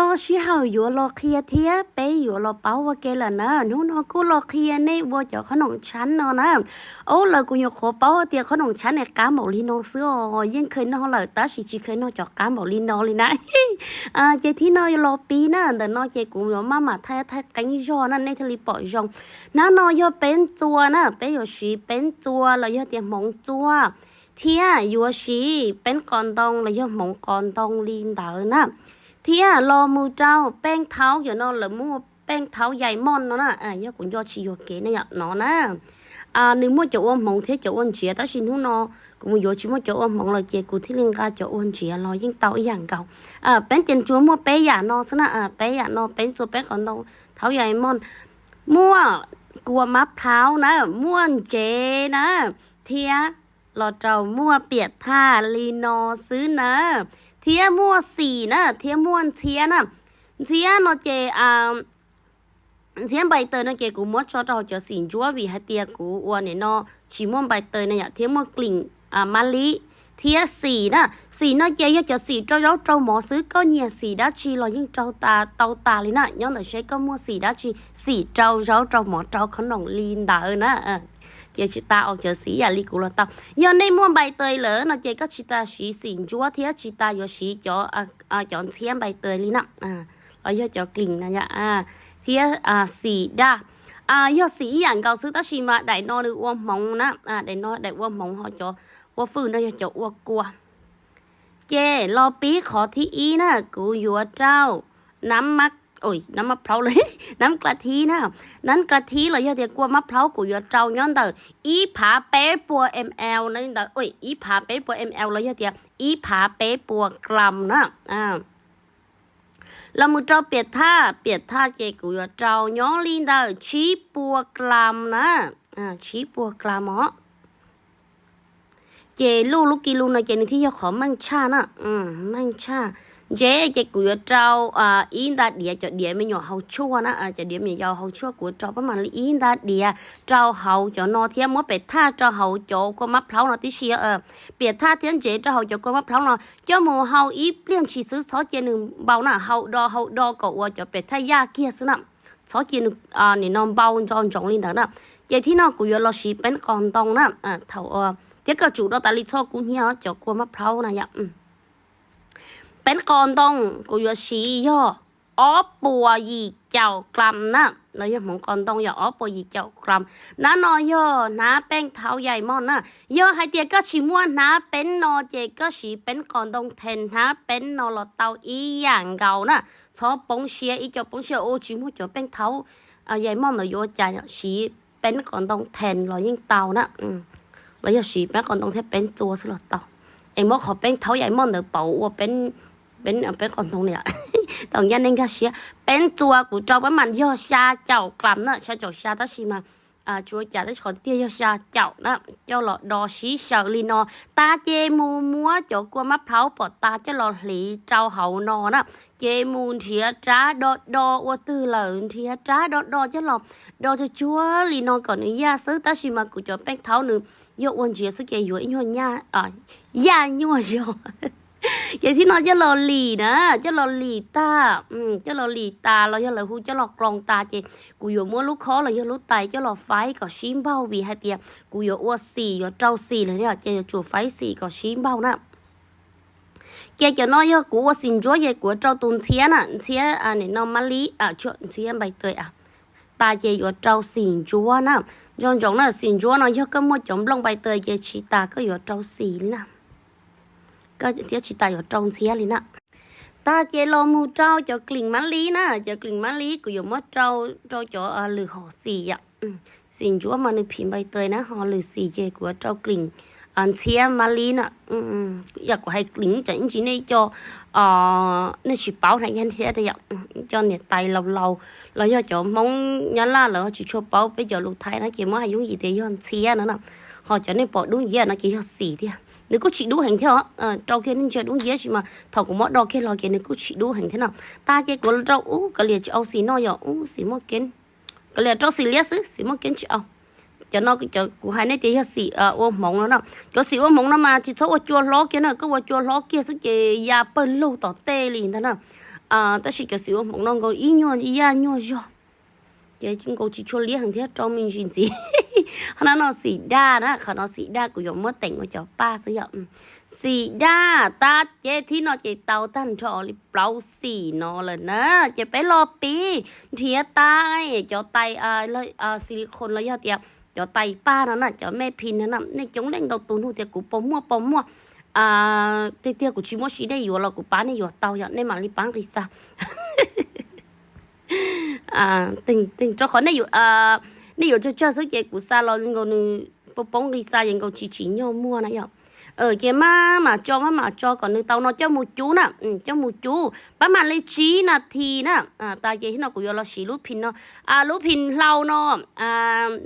Txog sij hawm yuav los qhia thiab peb yuav los paub ua ke lawm na. Hnub no kuj los qhia nej ua cov qhob noom tshab no na. Ub, lawv kuv nyuam qhuav paub tias qhob noom tshab ne qab npaum li no xwb os, yeej kheev noj lawm tab sis tsis kheev noj cov qab npaum li no li na. Ces thib no los pib na, ntawm no ces kuv yuav maj mam thaij thaij qeeb zog na nej thiaj li pom zoo. Hnab no yog peeb txua na, peb yuav siv peeb txua los yog tias hmoov txua, thiab yuav siv peeb qos ntoo los yog hmoov qos ntoo li ntawd na. Thiab los mus rau peej thaub, cov no lawv muaj peej thaub yais moj no na, yog kuv nco tsis yuam kev na yom no na. Nws muaj cov ua hmoov thiab cov ua ntsiav tab sis hnub no kuv mus yuav tsis muaj cov ua hmoov lawm ces kuv thiaj li nqa cov ua ntsiav los yeej tau ib yam nkaus. Peeb ces tsuas muaj peb yam no xwb na, peb yam no, peeb txua, peeb qos ntoo, thaub yais moj, muaj kua mab plhaub na, muaj ntsev na, thiab los rau muaj piam thaj li no xwb na, thiab muaj xim na, thiab muaj ntxhiab na. Ntxhiab no ces, ntxhiab npai taws no ces kuv muab tso rau hauv cov xim ntsuab vim hais tias kuv ua nim no tsis muaj npai taws na yom, thiab muaj klim mab lib thiab xim na. Xim no ces yog cov xim rau zaub rau mov xwb, koj nyiam xim dab tsi los yeej rau tas, tau tas li na. Nyob ntawm seb koj muaj xim dab tsi, xim rau zaub rau mov rau qhob noom li ntawd na. Ces tsis tas, ua cov xim yam li kuv los tau. Yog nej muaj npai taws lawm no ces koj tsis tas siv xim ntsuab thiab tsis tas yuav siv cov ntxhiab npai taws li na, los yog cov klim na, thiab xim daj, yog xim ib yam nkaus xwb tab sis mas daim no nws ua hmoov na, daim no daim ua hmoov, ho cov ua fwj no yog cov ua kua. Ces los pib qhov thib ib na, kuv yuav rau nab mab, nab mab plhaub, nab ka thib na, nab ka thib los yog tias kua mab plhaub kuv yuav rau nyob ntawm ib phav peb puas ml na, ntawm ib phav peb puas ml los yog tias ib phav peb puas gram na. Los mus rau piam thaj, piam thaj ces kuv yuav rau nyob li ntawm tsib puas gram na, tsib puas gram os. Ces luj lub ki lus no ces nws thiaj yog qhov meej tshaj na, meej tshaj. Ntsev ces kuv yuav rau ib nta diav, cov diav me nyuam haus tshuaj na, cov diav me nyuam yaus haus tshuaj kuv yuav rau pab mam li ib nta diav rau hauv cov no thiab muab piam thaj rau hauv cov kua mab plhaub no tib si. Piam thaj thiab ntsev rau hauv cov kua mab plhaub no coj mus hau ib pliag ntshis xwb, txhob cia nws npau na, hau do hau do kom ua cov piam thaj yaj kiag xwb na, txhob cia nws nim no npau ntso ntsoov li ntawd na. Ces thib no kuv yuav los siv peeb qos ntoo na, thaum, thiab koj tsum do tas li, txhob kub hnyiab cov kua mab plhaub na yom. Peeb qos ntoo kuv yuav siv yog ob puas yim caum gram na, los yog hmoov qos ntoo yog ob puas yim caum gram. Nab no yog hnab peej thaub yais moj na. Yog hais tias koj tsis muaj hnab peeb no ces koj siv peeb qos ntoo thees hnab peeb no los tau ib yam nkaus na. Txhob poob siab, ib co poob siab ua tsis muaj cov peej thaub yais moj ntawd yuav ua cas, siv peeb qos ntoo thees los yeej tau na, los yog siv peeb qos ntoo thiab peeb txua xwb los tau. Es muab qhov peej thaub yais moj ntawd pauv ua peeb, peeb qos ntoo li. Tau ncaj nej nkag siab. Peeb txua kuv rau pab mam yog xya caum gram na, xya caum xya tab sis mas tsis ua cas tab sis qhov tiag yog xya caum na. Coj los do sib xyaw li no, tas ces mus muab cov kua mab plhaub pom tas coj los hliv rau hauv no na, ces mus nrhiav rab do do, ua twg lawm nrhiav rab do do coj los do tsuag tsuag li no kom nws yaj xwb, tab sis mas kuv cov peej thaub nws yog ua ntsiav xwb ces yuav ib nyuag yaj nyuaj zog. Ces thib no coj los lim na, coj los lim tag, coj los lim tas los yog lawv hu coj los kloos tas ces kuv yuav muab lub khob los yog lub tais coj los faib kom sib npaug vim hais tias kuv yuav ua xim, yuav rau xim lawm ces yuav tsum faib xim kom sib npaug na. Ces cov no yog kuv ua xim ntsuab ces kuv rau tus ntxhiab na, ntxhiab nim no mab lib, ntxhiab npai taws tas ces yuav rau xim ntsuab na. Nco ntsoov na, xim ntsuab no yog koj muaj cov nplooj npai taws ces tsis tas koj yuav rau xim li na, thiab tsis tas yuav rau ntxhiab li na. Tag ces los mus rau cov klim mab lib na, cov klim mab lib kuv yuav muab rau, rau cov lwm hom xim yom. Xim ntsuab mas nws phim npai taws na, ho lwm xim ces kuv yuav rau klim ntxhiab mab lib na. Yog kuv hais klim tsam ib ntsis nej co, nej tsis paub na, yog ntxhiab yom, cov niam tais laus laus los yog cov Hmoob Nyab Laj lawv tsis tshua paub peb cov lus Thaib na ces muab hais yooj yim tias yog ntxhiab no na. Ho cov nej pom dub nciab no ces yog xim tiag, nws kuj tsis dub heev thiab os. Rau kiag nej ntsia dub nciab sis mas thaum kuv muab do kiag los ces nws kuj tsis dub heev thiab no. Tag ces kuv rau ub, kav liam tsis au xim no yom, ub xim muaj keeb, kav liam rau xim liab xwb, xim muaj keeb tsis au. Cov no kuv hais nej tias yog xim ua hmoov no na. Cov xim ua hmoov no mas tsis txhob ua cua hlob kiag na, koj ua cua hlob kiag xwb ces ya pawg lug tom tej li ntag na. Tab sis cov xim ua hmoov no nkaus ib nyuag yaj nyuag zog, ces nkaus tsis tshua liab heev thiab rau me ntsis ntxiv. Qhov no no xim daj na, qhov no xim daj kuv yuav muab teem ua cov paj xwb yom. Xim daj tab ces thib no ces tau tag nrho li plaub xim no lawm na. Ces peb los pib nrhiav tais, cov tais silicone los yog tias cov tais paj no na, cov me phi no na. Nej coob leej ntau tus nug tias kuv puas muaj, puas muaj. Tiag tiag kuv tsis muaj siv, nej yuav los kuv pab nej yuav tau yom, nej mam li pab nqis xa. Rau qhov nej yuav tsawg tsawg xwb ces kuv xa los nkaus nws poob nqis xa ces nkaus tsis tsim nyog muag na yom. Ces maj mam tso, maj mam tso kom nws tau no coj mus cub na, coj mus cub pab mam li tsib nas this na. Tas ces no kuv yuav los siv lub phi no, lub phi hlau no.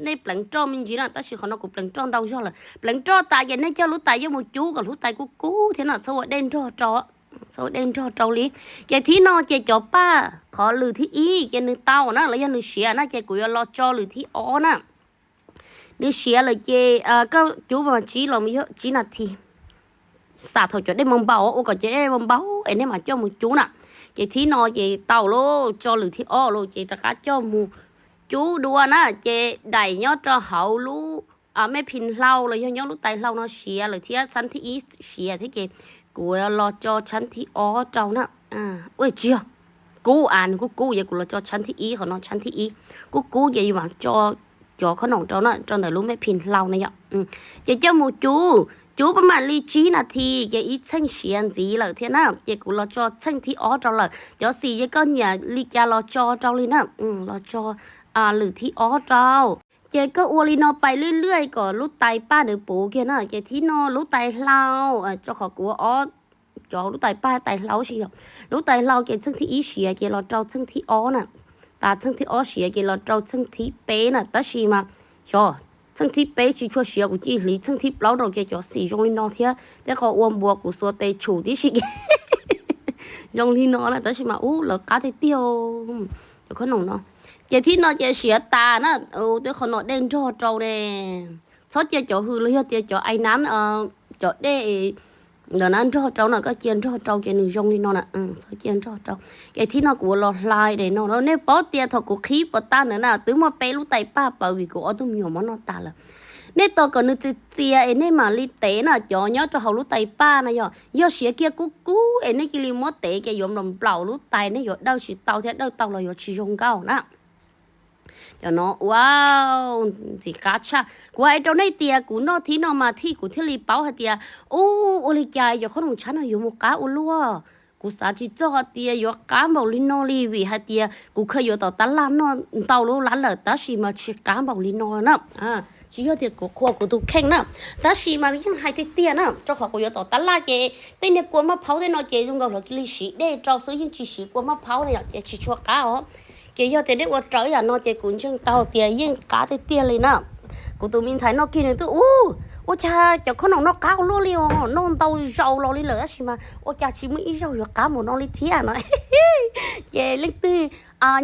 Nej pleev roj me ntsis na, tab sis qhov no kuv pleev roj ntau zog lawm. Pleev roj tas ces nej coj lub tais coj mus cub kom lub tais kub kub thiab no, txhob ua dej nrog rau, txhob ua dej nrog rau li. Ces thib no ces cov paj qhov lwm thib ib ces nws tau na los yog nws siav na, ces kuv yuav los tso lwm thib ob na. Nws siav lawm ces koj cub mas tsib los tsib nas this. Xam thaum cov dej npau npau, ua kom cov dej npau npau es nej mam coj mus cub na. Ces thib no ces tau lauj, tso lwm thib ob lauj ces rov qab coj mus cub dua na. Ces daim nyob rau hauv lub me phi hlau los yog nyob lub tais hlau no siav lawm thiab, tshab thib ib siav thiab ces kuv los tso tshab thib ob rau na. Ua tsis yog, kub a, nws kub kub ces kuv los tso tshab thib ib, qhov no tshab thib ib. Kub kub ces yus mam tso cov khob noom rau na, rau ntawm lub me phi hlau na yom. Ces coj mus cub, cub pab mam li tsib nas this ces ib txheej siav ntxiv lawm thiab na, ces kuv los tso txheej thib ob rau lawm. Cov xim ces koj nyiam li cas los tso rau li na, los tso lwm thib ob rau. Ces koj ua li no pais lwj lwj kom lub tais paj nws puv kiag na. Ces thib no lub tais hlau, rau qhov kuv ua ob cov lub tais paj tais hlau si yom. Lub tais hlau ces txheej thib ib siav ces los rau txheej thib ob na, tas txheej thib ob siav ces los rau txheej thib peb na. Tab sis mas xyov txheej thib peb tsis tshua siav, kuv cia hliv txheej thib plaub rau ces cov xim zoo li no thiab, tej qhov ua npuas kuv xuas tes tshum tib si. Zoo li no na, tab sis mas ub lawv qab tiag tiag cov khob noom no. Ces thib no ces siav tas na, tej qhov no dej nrog rau ne. Txhob cia cov hws los yog tias cov ai nab, cov dej ntawm na nrog rau na, koj cia nrog rau ces nws zoo li no na. Txhob cia nrog rau. Ces thib no kuv ua los hlais daim no, nej paub tias thaum kuv qhib puas tag ntawd na twb muaj peb lub tais paj pawv vim kuv ob tug me nyuam muab noj tas lawm. Nej tos kom nws txias txias es nej mam li tev na, cov nyob rau hauv lub tais paj na yog, yog siav kiag kub kub es nej cia li muab tev ces yuav nplaum nplaum lub tais, nej yuav dawj tsis tau thiab dawj tau los yuav tsis zoo nkauj na. Cov no ua ntxim qab tshaj. Kuv hais rau nej tias kuv noj thib no mas thiaj kuv thiaj li paub hais tias, ub, ua li cas cov khob noom tshab no yuav mus qab ua luaj. Kuv xav tsis txog hais tias yuav qab npaum li no li, vim hais tias kuv khaws yuav tom tab laj noj ntau lub lab lawm tab sis mas tsis qab npaum li no na. Tsis yog tias kuv qhuas kuv tus kheej na, tab sis mas yeej hais tiag tiag na, rau qhov kuv yuav tom tab laj ces tej niag kua maj phaub tej no ces zoo nkaus lawv cia li siv dej rau xwb, yeej tsis siv kua maj phaub na yom, ces tsis tshua qab os. Ces yog tias dej ua rawv yam no ces kuv ntseeg tau tias yeej qab tiag tiag li na. Kuv tus me ntxhais noj kiag nws twb ub, ua cas cov khob noom no qab ua luaj li os, noj ntau zaus los li lawm tab sis mas ua cas tsis muaj ib zaug yuav qab npaum no li thiab no. Ces leej twg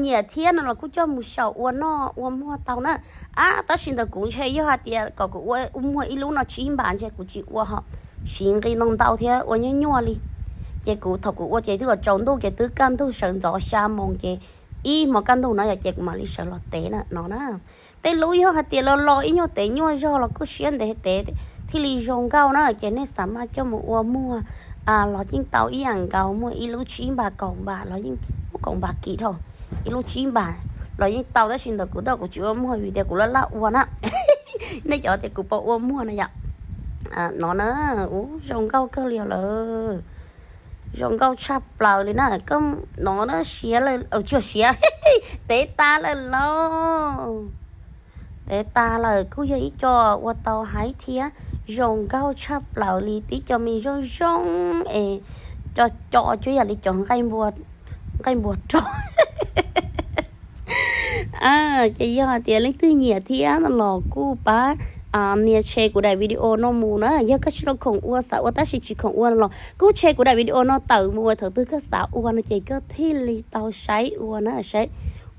nyiam thiab no los kuj coj mus xyaum ua noj ua muag tau na. Ab, tab sis ntawm kuv ntshe yog hais tias kom kuv ua muag ib lub no tsib npam ntshe kuv tsis ua ho, siv nqi ntau ntau thiab ua nyuaj nyuaj li. Ces kuv thaum kuv ua ces twb kom tsaus ntuj ces twb kaj ntug sawv ntxov xya moos ces ib hmo kaj ntug no yom ces kuv mam li sawv los tev na no na. Tej lub yog hais tias los los ib nyuag tev nyuaj zog los kuj siab ntev tev thiaj li zoo nkauj na. Ces nej xav maj coj mus ua muag los yeej tau ib yam nkaus, muag ib lub tsib npam kaum npam los yeej, ub, kaum npam kim dhau, ib lub tsib npam los yeej tau, tab sis ntawm kuv tab kuv tsis ua muag vim tias kuv laj laj ua na. Nej cov tias kuv puas ua muag no yom. No na, ub, zoo nkauj kawg li lawm. Zoo nkauj tshaj plaws li na. Koj no na siav lawm, tsis siav, tev tas lawm lauj. Tev tas lawm kuj yog ib co ua tau haib thiab zoo nkauj tshaj plaws li, tib co me zoo zoo es co co cuab yam li cov nqaij npua rog. Ces yog hais tias leej twg nyiam thiab no los kuj pab nias share kuv daim video no mus na. Yog koj tsis tau khoom ua xav ua tab sis tsis khoom ua no los kuj share kuv daim video no tawm mus thaum twg koj xav ua no ces koj thiaj li tau saib ua na saib.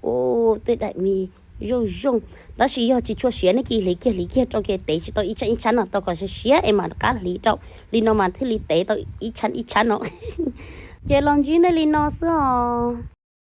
Ua tej daim me zoo zoo, tab sis yog tsis tshua siav nej cia hliv kiag hliv kiag rau ces tev tsis tau ib tshab ib tshab no, tau kom siav siav es mam rov qab hliv rau li no mas thiaj li tev tau ib tshab ib tshab no. Ces los ntsib nej li no xwb os.